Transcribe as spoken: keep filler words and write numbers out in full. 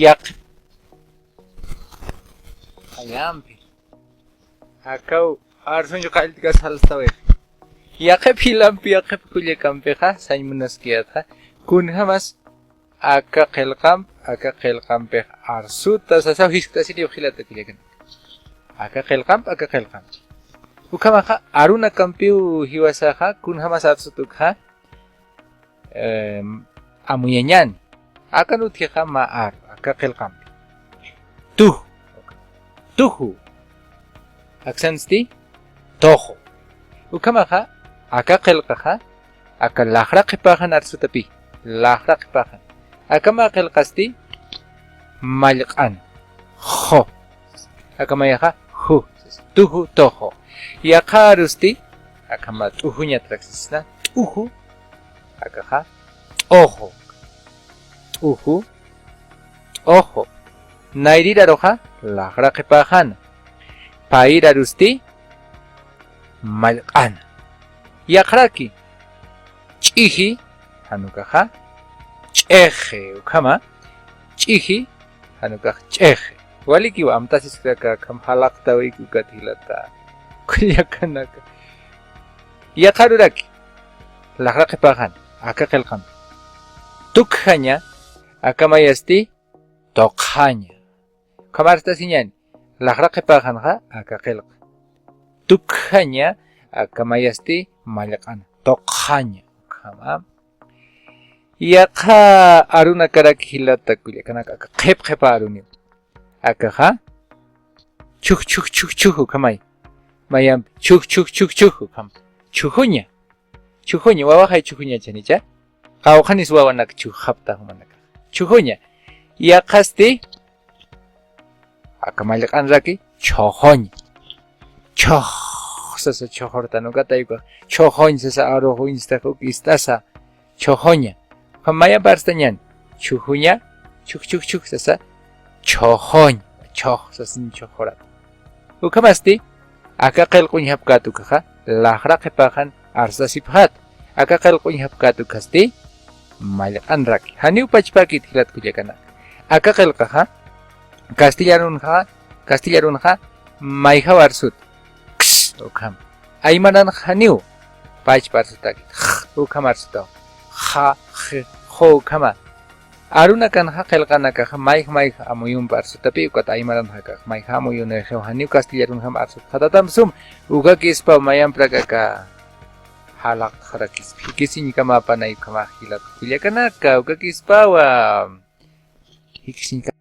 Yaqhip. Allampi. Akaw arsunchu qallt'kas jalstawix. Yaqhip jilampi, yaqhip kullakampixa, sañ munaskiyätxa. Kunjamas aka qillqamp, aka qillqampix arsuta sasaw jiskt'asiriw jilata kullakan. Aka qillqamp, aka qillqamp. Ukhamaxa arunakampiw jiwasaxa, kunjamas arsut ukxa, em, amuyañäni. Akan utjixa mä aru, aka qillqampi. Tuju. Tuju. Aksansti, tuxu. Ukhamaxa, aka qillqaxa, aka laxra qhipäxan arsutapï. Laxra qhipäxan. Aka mä qillqasti, mallq'an. Ju. Aka mayaxa, ju. Tuju, tuxu. Yaqha arusti, aka mä t'ujuñatrak sisna, t'uju. Akaxa, t'uxu. T'uju, t'uxu. Nayrir aruxa, laxra qhipäxan. Payir arusti, mallq'an. Yaqharaki, ch'iji, jan ukaxa, ch'ixi, ukhama, ch'iji, jan ukax ch'ixi. Walikiwa, amtasisktaka akham jalaqtawayki ukat jilata kullakanaka. Yaqha aruraki, laxra qhipäxan, aka qillqampi. Tukjaña, aka mayasti, tuqjaña. Ukham arstasiñäni, laxra qhipäxanxa, aka qillqa. Tukjaña, aka mayasti, mallq'an. Tuqjaña. Ukhama. Yaqha arunakarak jilata kullakanaka, aka qhip qhipa aruniw. Akaxa, chuj, chuj, chuj, chuj, ukhamay. Mayampi, chuj, chuj, chuj, chuj, ukham. Chujuña. Chujuña, wawaxay chujuña chanicha. Qawqhanis wawanak chujxapta jumanaka. Chujuña. Yaqhasti, aka mallq'anraki, chujuña. Chuj, sasa chujurtan ukatayku. Chujuñ, sasa aruxuñ, sasa uk ist'asa. Chujuña. Ukham mayamp arstañäni. Chujuña, chuj, chuj, chuj, sasa, chujuñ. Chuj, sasin chujurat. Ukhamasti, aka qillq'uñjapkät ukaxa, laxra qhipäxan arstasipxät. Aka qillq'uñjapkät ukasti, mallq'anraki. Janiw pachpäkit jilat kullakanaka. Aka qillqaxa, kastillarunxa, kastillarunxa, mayjaw arsut. Ks, ukham. Aymaranxa janiw pachpa arsutäkit. X, ukham arsutaw. Xa, xi, xu, ukhama. Arunakanxa qillqanakaxa mayj mayj amuyump arsutapï, ukat aymaranxa akax mayj amuyunïxiw, janiw kastillarunjam arsutxatatam sum. Ukakispaw mayamprak aka jalaqxarakispa. Jikisiñkamapanay ukhamax jilat kullakanaka, ukakispawa. Jikisiñka